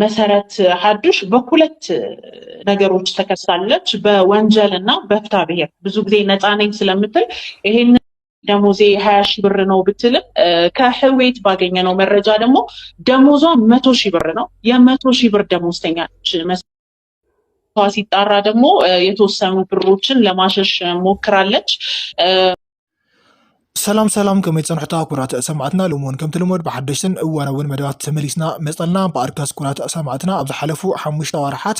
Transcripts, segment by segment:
መሰረት ሀዱሽ በሁለት ነገሮች ተከሳለች፣ በወንጀል እና በፍትሐ ብሔር። ብዙ ጊዜ ነፃ ነኝ ስለምትል ይሄን ደሞዜ ሀያ ሺህ ብር ነው ብትልም ከህዌት ባገኘነው መረጃ ደግሞ ደሞዟ መቶ ሺህ ብር ነው። የመቶ ሺህ ብር ደሞዝተኛ ነች። ሲጣራ ደግሞ የተወሰኑ ብሮችን ለማሸሽ ሞክራለች። ሰላም ሰላም፣ ከመይ ጸንሕታ ኩራት ሰማዕትና? ሎምውን ከምቲ ልሙድ ብሓደሽትን እዋናውን መደባት ተመሊስና መጸልና። በኣርካስ ኩራት ሰማዕትና፣ ኣብ ዝሓለፉ ሓሙሽተ ወርሓት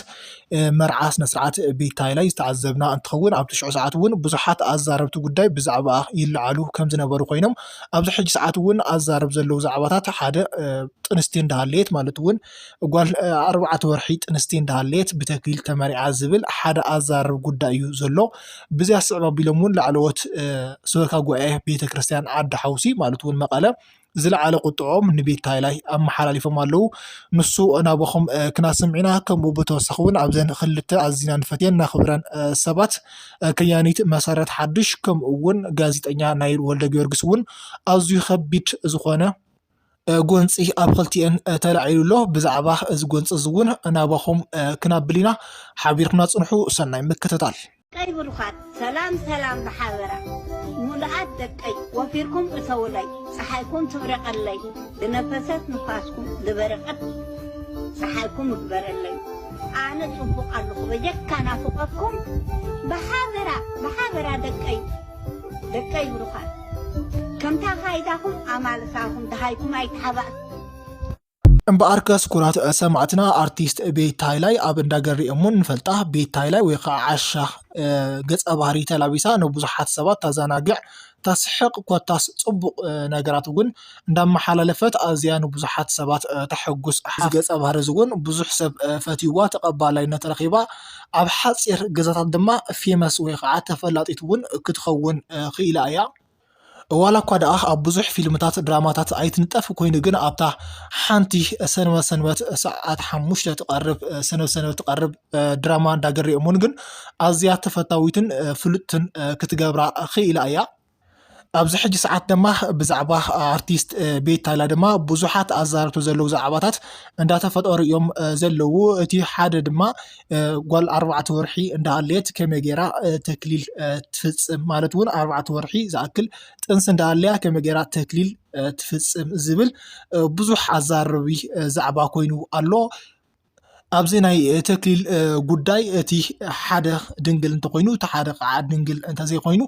መርዓ ስነ ስርዓት ቤት ሃይላይ ዝተዓዘብና እንትኸውን፣ ኣብቲ ሽዑ ሰዓት እውን ብዙሓት ኣዛረብቲ ጉዳይ ብዛዕባ ይለዓሉ ከም ዝነበሩ ኮይኖም፣ ኣብዚ ሕጂ ሰዓት እውን ኣዛረብ ዘለዉ ዛዕባታት ሓደ ጥንስቲ እንዳሃለየት፣ ማለት እውን ጓል ኣርባዕተ ወርሒ ጥንስቲ እንዳሃለየት ብተክሊል ተመሪዓ ዝብል ሓደ ኣዛረብ ጉዳይ እዩ ዘሎ። ብዚያ ስዕብ ኣቢሎም እውን ላዕለዎት ሰበካ ጉባኤ ቤተክርስትያን ዓዲ ሓውሲ፣ ማለት እውን መቐለ፣ ዝለዓለ ቁጥዖም ንቤት ሃይላይ ኣመሓላሊፎም ኣለዉ። ንሱ ናባኹም ክናስምዒና፣ ከምኡ ብተወሳኺ እውን ኣብዘን ክልተ ኣዚና ንፈትየን ናኽብረን ሰባት ከያኒት መሰረት ሓዱሽ፣ ከምኡ እውን ጋዜጠኛ ናይል ወልደ ጊዮርጊስ እውን ኣዝዩ ከቢድ ዝኾነ ጎንፂ ኣብ ክልቲኤን ተላዒሉ ኣሎ። ብዛዕባ እዚ ጎንፂ እዚ እውን ናባኹም ክናብል ኢና። ሓቢርኩምና ፅንሑ። ሰናይ ምክትታል። ቀይ ብሩኻት ሰላም ሰላም ብሓበራ ሙሉኣት ደቀይ ወፊርኩም እተውለይ ፀሓይኩም ትብረቐለይ ብነፈሰት ንፋስኩም ዝበረቐት ፀሓይኩም እግበረለይ ኣነ ፅቡቕ ኣለኹ በጀካ ናፍቐኩም ብሓበራ ብሓበራ ደቀይ ደቀይ ብሩኻት ከምታ ካይዳኹም ኣማልሳኹም ደሃይኩም ኣይትሓባእ እምበኣርከስ ኩራት ሰማዕትና ኣርቲስት ቤት ሃይላይ ኣብ እንዳገሪኦሙን ንፈልጣ ቤት ሃይላይ ወይ ከዓ ዓሻ ገፀ ባህሪ ተላቢሳ ንብዙሓት ሰባት ታዘናግዕ ታስሕቕ ኮታስ ፅቡቕ ነገራት እውን እንዳመሓላለፈት ኣዝያ ንብዙሓት ሰባት ተሐጉስ ገፀ ባህሪ እውን ብዙሕ ሰብ ፈትይዋ ተቐባላይነት ረኺባ ኣብ ሓፂር ገዛታት ድማ ፌመስ ወይ ከዓ ተፈላጢት እውን ክትኸውን ክኢላ እያ። ዋላ እኳ ደኣ ኣብ ብዙሕ ፊልምታት ድራማታት ኣይትንጠፍ ኮይኑ ግን ኣብታ ሓንቲ ሰንበት ሰንበት ሰዓት ሓሙሽተ ትቐርብ ሰንበት ሰንበት ትቐርብ ድራማ እንዳገሪኦሙን ግን ኣዝያ ተፈታዊትን ፍልጥትን ክትገብራ ክኢላ እያ። ኣብዚ ሕጂ ሰዓት ድማ ብዛዕባ ኣርቲስት ቤት ታይላ ድማ ብዙሓት ኣዛረብቲ ዘለዉ ዛዕባታት እንዳተፈጠሩ እዮም ዘለዉ። እቲ ሓደ ድማ ጓል ኣርባዕተ ወርሒ እንዳሃለየት ከመይ ገይራ ተክሊል ትፍፅም ማለት እውን ኣርባዕተ ወርሒ ዝኣክል ጥንሲ እንዳሃለያ ከመይ ገይራ ተክሊል ትፍፅም ዝብል ብዙሕ ኣዛረቢ ዛዕባ ኮይኑ ኣሎ። ኣብዚ ናይ ተክሊል ጉዳይ እቲ ሓደ ድንግል እንተኮይኑ እቲ ሓደ ከዓ ድንግል እንተዘይኮይኑ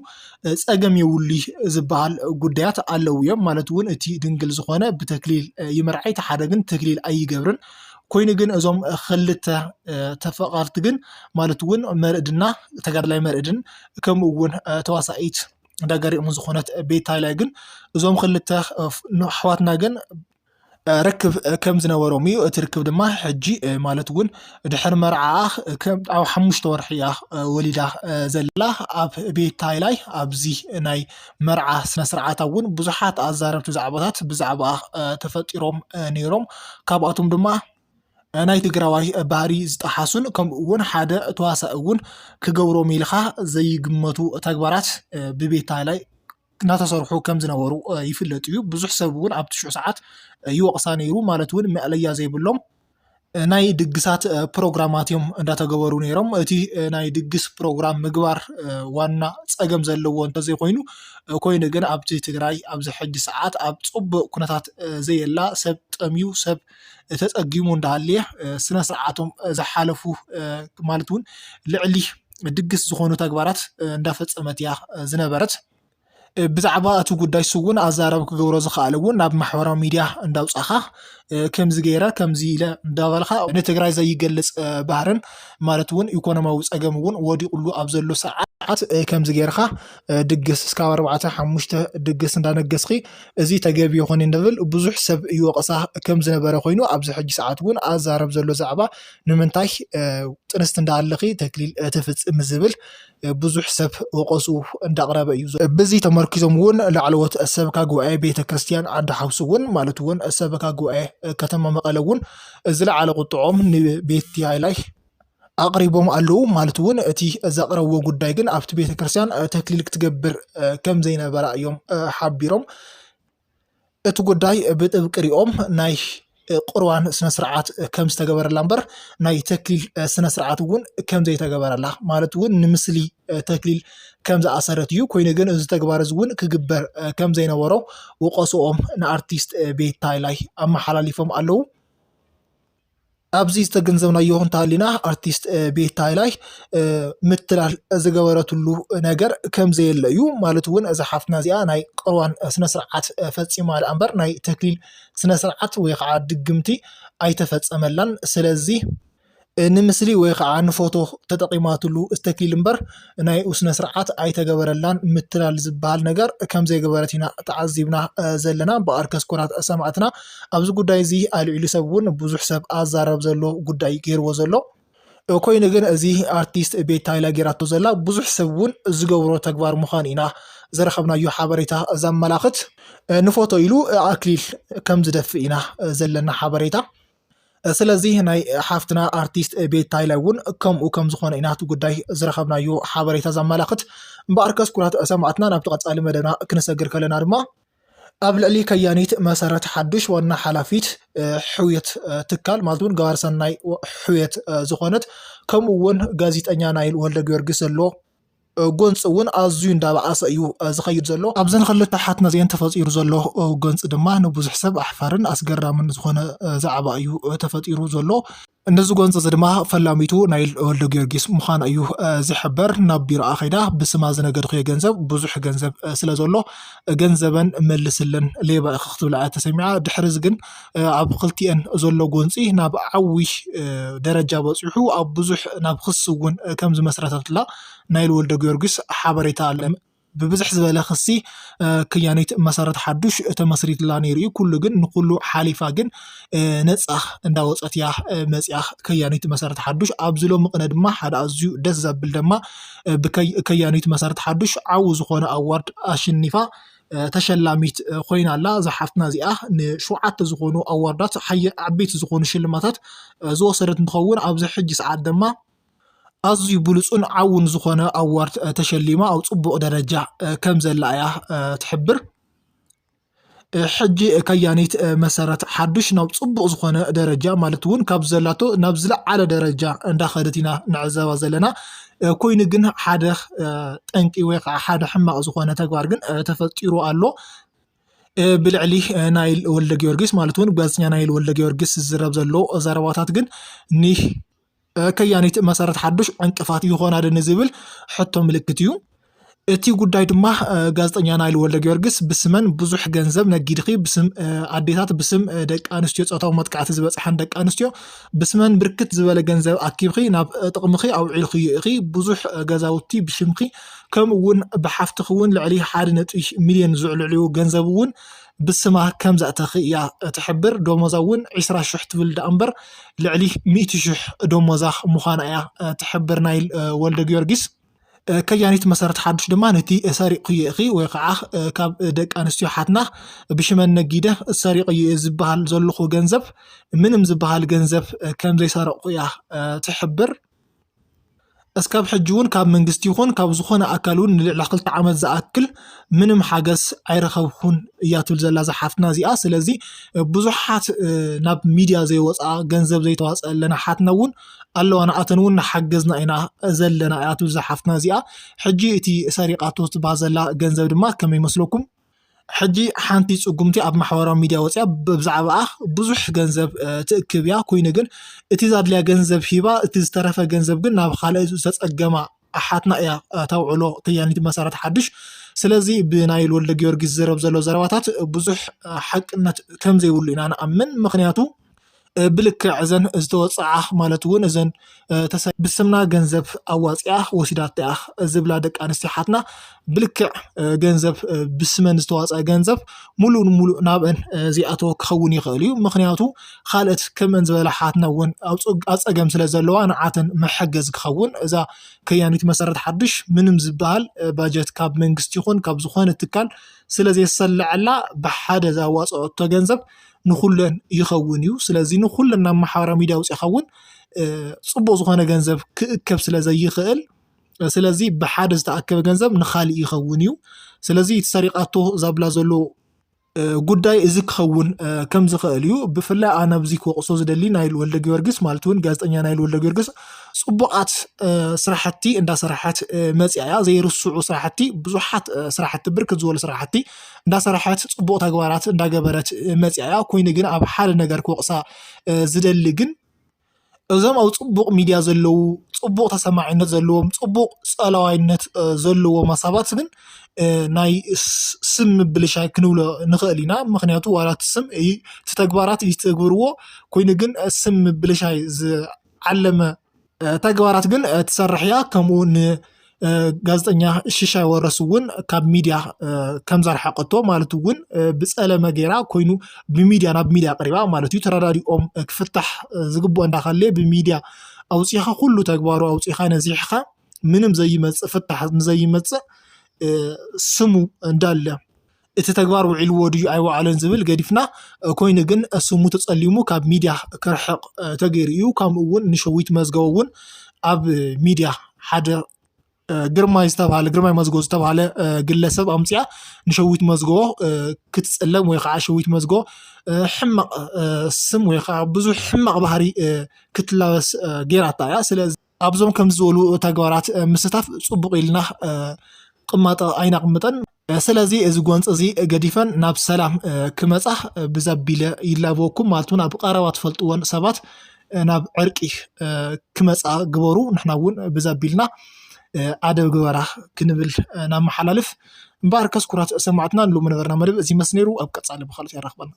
ፀገም የውሊ ዝበሃል ጉዳያት ኣለዉ እዮም። ማለት እውን እቲ ድንግል ዝኾነ ብተክሊል ይምርዓይ፣ እቲ ሓደ ግን ተክሊል ኣይገብርን። ኮይኑ ግን እዞም ክልተ ተፈቐርቲ ግን ማለት እውን መርዕድና ተጋድላይ መርዕድን ከምኡ እውን ተዋሳኢት እንዳገሪኦምን ዝኾነት ቤት ታይላይ ግን እዞም ክልተ ኣሕዋትና ግን ርክብ ከም ዝነበሮም እዩ። እቲ ርክብ ድማ ሕጂ ማለት እውን ድሕሪ መርዓኣ ኣብ ሓሙሽተ ወርሒ እያ ወሊዳ ዘላ። ኣብ ቤት ታይላይ ኣብዚ ናይ መርዓ ስነ ስርዓታ እውን ብዙሓት ኣዛረብቲ ዛዕባታት ብዛዕባ ተፈጢሮም ነይሮም። ካብኣቶም ድማ ናይ ትግራዋይ ባህሪ ዝጠሓሱን ከምኡ እውን ሓደ ተዋሳኢ እውን ክገብሮም ኢልካ ዘይግመቱ ተግባራት ብቤት ታይላይ እናተሰርሑ ከም ዝነበሩ ይፍለጥ እዩ። ብዙሕ ሰብ እውን ኣብቲ ሽዑ ሰዓት ይወቕሳ ነይሩ። ማለት እውን መእለያ ዘይብሎም ናይ ድግሳት ፕሮግራማት እዮም እንዳተገበሩ ነይሮም። እቲ ናይ ድግስ ፕሮግራም ምግባር ዋና ፀገም ዘለዎ እንተዘይኮይኑ ኮይኑ ግን ኣብቲ ትግራይ ኣብዚ ሕጂ ሰዓት ኣብ ፅቡቅ ኩነታት ዘየላ ሰብ ጠምዩ ሰብ ተፀጊሙ እንዳሃለየ ስነ ስርዓቶም ዝሓለፉ ማለት እውን ልዕሊ ድግስ ዝኾኑ ተግባራት እንዳፈፀመት እያ ዝነበረት። ብዛዕባ እቲ ጉዳይ እሱ እውን ኣዛረብ ክገብሮ ዝኽኣለ እውን ናብ ማሕበራዊ ሚድያ እንዳውፃኻ ከምዚ ገይረ ከምዚ ኢለ እንዳበልካ ንትግራይ ዘይገልፅ ባህርን ማለት እውን ኢኮኖሚያዊ ፀገም እውን ወዲቑሉ ኣብ ዘሎ ሰዓት ከምዚ ገይርካ ድግስ እስካብ ኣርባዕተ ሓሙሽተ ድግስ እንዳነገስኪ እዚ ተገቢ ይኾን እንደብል ብዙሕ ሰብ ይወቕሳ ከም ዝነበረ ኮይኑ ኣብዚ ሕጂ ሰዓት እውን ኣዛረብ ዘሎ ዛዕባ ንምንታይ ጥንስቲ እንዳሃለኺ ተክሊል ትፍፅም ዝብል ብዙሕ ሰብ ወቐሱ እንዳቕረበ እዩ። ብዚ ተመርኪዞም እውን ላዕለዎት ሰበካ ጉባኤ ቤተ ክርስቲያን ዓዲ ሓውሲ እውን ማለት እውን ሰበካ ጉባኤ ከተማ መቐለ እውን ዝለዓለ ቁጥዖም ንቤት ሃይላይ ኣቕሪቦም ኣለዉ። ማለት እውን እቲ ዘቕረብዎ ጉዳይ ግን ኣብቲ ቤተ ክርስቲያን ተክሊል ክትገብር ከም ዘይነበራ እዮም ሓቢሮም። እቲ ጉዳይ ብጥብቂ ሪኦም ናይ ቁርባን ስነስርዓት ከም ዝተገበረላ እምበር ናይ ተክሊል ስነስርዓት እውን ከም ዘይተገበረላ፣ ማለት እውን ንምስሊ ተክሊል ከም ዝኣሰረት እዩ። ኮይኑ ግን እዚ ተግባር እዚ እውን ክግበር ከም ዘይነበሮ ወቀስኦም ንኣርቲስት ቤት ሃይላይ ኣመሓላሊፎም ኣለዉ። ኣብዚ ዝተገንዘብናዮ እንተሃሊና ኣርቲስት ቤት ሃይላይ ምትላል ዝገበረትሉ ነገር ከም ዘየለ እዩ። ማለት እውን እዛ ሓፍትና እዚኣ ናይ ቁርባን ስነስርዓት ፈፂማ ደኣ እምበር ናይ ተክሊል ስነስርዓት ወይ ከዓ ድግምቲ ኣይተፈፀመላን። ስለዚ ንምስሊ ወይ ከዓ ንፎቶ ተጠቂማትሉ ተክሊል እምበር ናይ ስነ ስርዓት ኣይተገበረላን። ምትላል ዝበሃል ነገር ከም ዘይገበረት ኢና ተዓዚብና ዘለና። በኣርከስ ኩራት ሰማዕትና ኣብዚ ጉዳይ እዚ ኣልዒሉ ሰብ እውን ብዙሕ ሰብ ኣዛረብ ዘሎ ጉዳይ ገይርዎ ዘሎ ኮይኑ ግን እዚ ኣርቲስት ቤት ሃይላ ጌራቶ ዘላ ብዙሕ ሰብ እውን ዝገብሮ ተግባር ምዃኑ ኢና ዝረኸብናዮ ሓበሬታ ዘመላኽት። ንፎቶ ኢሉ ኣክሊል ከም ዝደፍእ ኢና ዘለና ሓበሬታ። ስለዚ ናይ ሓፍትና ኣርቲስት ቤት ሃይላ እውን ከምኡ ከም ዝኾነ ኢና እቲ ጉዳይ ዝረኸብናዮ ሓበሬታ ዘመላኽት። እምበኣርከስ ኩራት ሰማዕትና ናብቲ ቀፃሊ መደብና ክንሰግር ከለና ድማ ኣብ ልዕሊ ከያኒት መሰረት ሓዱሽ ዋና ሓላፊት ሕውየት ትካል ማለት እውን ገባር ሰናይ ሕውየት ዝኾነት ከምኡ እውን ጋዜጠኛ ናይል ወልደ ጊዮርጊስ ዘሎ ጎንፂ እውን ኣዝዩ እንዳበኣሰ እዩ ዝኸይድ ዘሎ። ኣብዘን ክልተ ሓትና እዚአን ተፈፂሩ ዘሎ ጎንፂ ድማ ንብዙሕ ሰብ ኣሕፋርን ኣስገራምን ዝኾነ ዛዕባ እዩ ተፈጢሩ ዘሎ። ነዚ ጎንፂ እዚ ድማ ፈላሚቱ ናይል ወልደ ጊዮርጊስ ምዃና እዩ ዝሕበር። ናብ ቢሮኣ ከይዳ ብስማ ዝነገድክዮ ገንዘብ ብዙሕ ገንዘብ ስለ ዘሎ ገንዘበን መልስለን ሌባ ኢኺ ክትብል እያ ተሰሚዓ። ድሕሪ እዚ ግን ኣብ ክልቲአን ዘሎ ጎንፂ ናብ ዓብዪ ደረጃ በፂሑ ኣብ ብዙሕ ናብ ክሲ እውን ከም ዝመስረተትላ ናይል ወልደ ጊዮርጊስ ሓበሬታ ኣሎ። ብብዝሕ ዝበለ ክሲ ከያኒት መሰረት ሓዱሽ ተመስሪትላ ነይሩ እዩ። ኩሉ ግን ንኩሉ ሓሊፋ ግን ነፃ እንዳወፀት እያ መፅያ ከያኒት መሰረት ሓዱሽ። ኣብዚ ሎሚ ቅነ ድማ ሓደ ኣዝዩ ደስ ዘብል ድማ ብከያኒት መሰረት ሓዱሽ ዓው ዝኾነ ኣዋርድ ኣሽኒፋ ተሸላሚት ኮይና ኣላ። እዛ ሓፍትና እዚኣ ንሸውዓተ ዝኾኑ ኣዋርዳት ዓበይቲ ዝኾኑ ሽልማታት ዝወሰደት እንትኸውን ኣብዚ ሕጂ ሰዓት ድማ ኣዝዩ ብሉፁን ዓውን ዝኾነ ኣዋርድ ተሸሊማ ኣብ ፅቡቕ ደረጃ ከም ዘላ እያ ትሕብር። ሕጂ ከያኒት መሰረት ሓዱሽ ናብ ፅቡቕ ዝኾነ ደረጃ ማለት እውን ካብ ዘላቶ ናብ ዝለዓለ ደረጃ እንዳኸደት ኢና ንዕዘባ ዘለና። ኮይኑ ግን ሓደ ጠንቂ ወይ ከዓ ሓደ ሕማቕ ዝኾነ ተግባር ግን ተፈጢሩ ኣሎ። ብልዕሊ ናይል ወልደ ጊዮርጊስ ማለት እውን ጋዜጠኛ ናይል ወልደ ጊዮርጊስ ዝዝረብ ዘሎ ዘረባታት ግን ኒህ ከያኒት መሰረት ሓዱሽ ዕንቅፋት ይኾና ዶ ንዝብል ሕቶ ምልክት እዩ። እቲ ጉዳይ ድማ ጋዜጠኛ ናይል ወልደ ጊዮርጊስ ብስመን ብዙሕ ገንዘብ ነጊድኺ፣ ብስም ኣዴታት፣ ብስም ደቂ ኣንስትዮ፣ ፆታዊ መጥቃዕቲ ዝበፅሐን ደቂ ኣንስትዮ ብስመን ብርክት ዝበለ ገንዘብ ኣኪብኺ ናብ ጥቕምኺ ኣውዒልኽዮ ኢኺ። ብዙሕ ገዛውቲ ብሽምኪ ከምኡ እውን ብሓፍትኺ እውን ልዕሊ ሓደ ነጥቢ ሚልዮን ዝዕልዕልዩ ገንዘብ እውን ብስማ ከም ዘእተኺ እያ ትሕብር። ደሞዛ እውን ዒስራ ሽሕ ትብል ደኣ እምበር ልዕሊ ሚእቲ ሽሕ ደሞዛ ምዃና እያ ትሕብር ናይል ወልደ ጊዮርጊስ። ከያኒት መሰረት ሓዱሽ ድማ ነቲ ሰሪቕክዮ ኢኺ ወይ ከዓ ካብ ደቂ ኣንስትዮ ሓትና ብሽመን ነጊደ ሰሪቕዮ እየ ዝበሃል ዘለኹ ገንዘብ ምንም ዝበሃል ገንዘብ ከም ዘይሰረቕኩ እያ ትሕብር። እስካብ ሕጂ እውን ካብ መንግስቲ ይኹን ካብ ዝኾነ ኣካል እውን ንልዕሊ ክልተ ዓመት ዝኣክል ምንም ሓገዝ ኣይረኸብኩን እያ ትብል ዘላ እዛ ሓፍትና እዚኣ። ስለዚ ብዙሓት ናብ ሚድያ ዘይወፅኣ ገንዘብ ዘይተዋፀአለን ኣሓትና እውን ኣለዋ። ንኣተን እውን እናሓገዝና ኢና ዘለና እያ ትብል እዛ ሓፍትና እዚኣ። ሕጂ እቲ ሰሪቓቶ ትበሃል ዘላ ገንዘብ ድማ ከመይ ይመስለኩም? ሕጂ ሓንቲ ፅጉምቲ ኣብ ማሕበራዊ ሚድያ ወፅያ ብዛዕባኣ ብዙሕ ገንዘብ ትእክብ እያ። ኮይኑ ግን እቲ ዘድልያ ገንዘብ ሂባ እቲ ዝተረፈ ገንዘብ ግን ናብ ካልእ ዝተፀገማ ኣሓትና እያ ተውዕሎ ከያኒት መሰረት ሓዱሽ። ስለዚ ብናይል ወልደ ጊዮርጊስ ዝረብ ዘሎ ዘረባታት ብዙሕ ሓቅነት ከም ዘይብሉ ኢና ንኣምን። ምክንያቱ ብልክዕ እዘን ዝተወፅዓ ማለት እውን እዘን ብስምና ገንዘብ ኣዋፅኣ ወሲዳታ እያ ዝብላ ደቂ ኣንስትዮ ሓትና ብልክዕ ገንዘብ ብስመን ዝተዋፅአ ገንዘብ ሙሉእ ንሙሉእ ናብአን ዝኣተወ ክኸውን ይኽእል እዩ። ምክንያቱ ካልኦት ከምአን ዝበላ ሓትና እውን ኣብ ፀገም ስለ ዘለዋ ንዓተን መሐገዝ ክኸውን እዛ ከያኒት መሰረት ሓዱሽ ምንም ዝበሃል ባጀት ካብ መንግስቲ ይኹን ካብ ዝኾነ ትካል ስለ ዘይሰለዐላ ብሓደ ዘዋፅኦቶ ገንዘብ ንኩለን ይኸውን እዩ። ስለዚ ንኩለን ናብ ማሕበራዊ ሚድያ ኣውፂእኻ እውን ፅቡቅ ዝኾነ ገንዘብ ክእከብ ስለ ዘይኽእል ስለዚ ብሓደ ዝተኣከበ ገንዘብ ንካሊእ ይኸውን እዩ። ስለዚ እቲ ሰሪቃቶ ዛብላ ዘሎ ጉዳይ እዚ ክኸውን ከም ዝኽእል እዩ። ብፍላይ ኣነ ኣብዚ ክወቕሶ ዝደሊ ናይል ወልደ ጊዮርጊስ ማለት እውን ጋዜጠኛ ናይል ወልደ ጊዮርጊስ ጽቡቓት ስራሕቲ እንዳሰራሐት መፅያ እያ። ዘይርስዑ ስራሕቲ፣ ብዙሓት ስራሕቲ፣ ብርክት ዝበሉ ስራሕቲ እንዳሰራሐት፣ ጽቡቕ ተግባራት እንዳገበረት መፅያ እያ። ኮይኑ ግን ኣብ ሓደ ነገር ክወቕሳ ዝደሊ ግን እዞም ኣብ ጽቡቕ ሚድያ ዘለዉ፣ ጽቡቕ ተሰማዒነት ዘለዎም፣ ጽቡቕ ጸለዋይነት ዘለዎም ሰባት ግን ናይ ስም ምብልሻይ ክንብሎ ንኽእል ኢና። ምኽንያቱ ዋላ እቲ ስም እቲ ተግባራት እዩ ትገብርዎ፣ ኮይኑ ግን ስም ምብልሻይ ዝዓለመ ተግባራት ግን ትሰርሕ እያ። ከምኡ ን ጋዜጠኛ ሽሻይ ወረስ እውን ካብ ሚድያ ከም ዘርሓቀቶ፣ ማለት እውን ብፀለመ ገይራ ኮይኑ ብሚድያ፣ ናብ ሚድያ ቀሪባ ማለት እዩ። ተረዳዲኦም ክፍታሕ ዝግብኦ እንዳካለ ብሚድያ ኣውፂኻ፣ ኩሉ ተግባሩ ኣውፂኻ ነዚሕኻ ምንም ዘይመፅእ ፍታሕ ንዘይመፅእ ስሙ እንዳለ እቲ ተግባር ውዒልዎ ድዩ ኣይወዓለን ዝብል ገዲፍና፣ ኮይኑ ግን ስሙ ተፀሊሙ ካብ ሚድያ ክርሕቕ ተገይሩ እዩ። ከምኡ እውን ንሸዊት መዝገቦ እውን ኣብ ሚድያ ሓደ ግርማይ ዝተባሃለ፣ ግርማይ መዝገቦ ዝተባሃለ ግለሰብ ኣምፅያ ንሸዊት መዝገቦ ክትፅለም ወይ ከዓ ሸዊት መዝገቦ ሕማቕ ስም ወይ ከዓ ብዙሕ ሕማቕ ባህሪ ክትላበስ ገይራታ እያ። ስለዚ ኣብዞም ከምዚ ዝበሉ ተግባራት ምስታፍ ፅቡቕ ኢልና ቅማጠ ኣይናቕምጠን። ስለዚ እዚ ጎንፂ እዚ ገዲፈን ናብ ሰላም ክመፃ ብዛቢለ ይላበወኩም ማለት እውን ኣብ ቀረባ ትፈልጥዎን ሰባት ናብ ዕርቂ ክመፃ ግበሩ። ንሕና እውን ብዛቢልና ኣደብ ግበራ ክንብል ናመሓላልፍ። እምበኣር ከስኩራት ሰማዕትና ንሎሚ ነበርና መደብ እዚ መስ ነይሩ። ኣብ ቀፃሊ ብካልኦት የራኽበና።